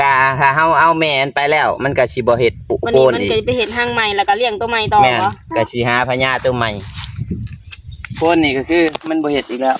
ຖ້າ ຖ້າເຮົາເອົາແມ່ມັນໄປແລ້ວ ມັນກໍຊິບໍ່ເຮັດໂພ ວັນ ໂພ ນີ້ ນ ມັນ ອີກ ກໍໄປເຮັດຮັງໃໝ່ ແລ້ວກໍລ້ຽງໂຕໃໝ່ຕໍ່ ແມ່ນ ບໍ່? ກໍຊິຫາພະຍາໂຕໃໝ່ ໂພນນີ້ກໍຄືມັນບໍ່ເຮັດອີກແລ້ວ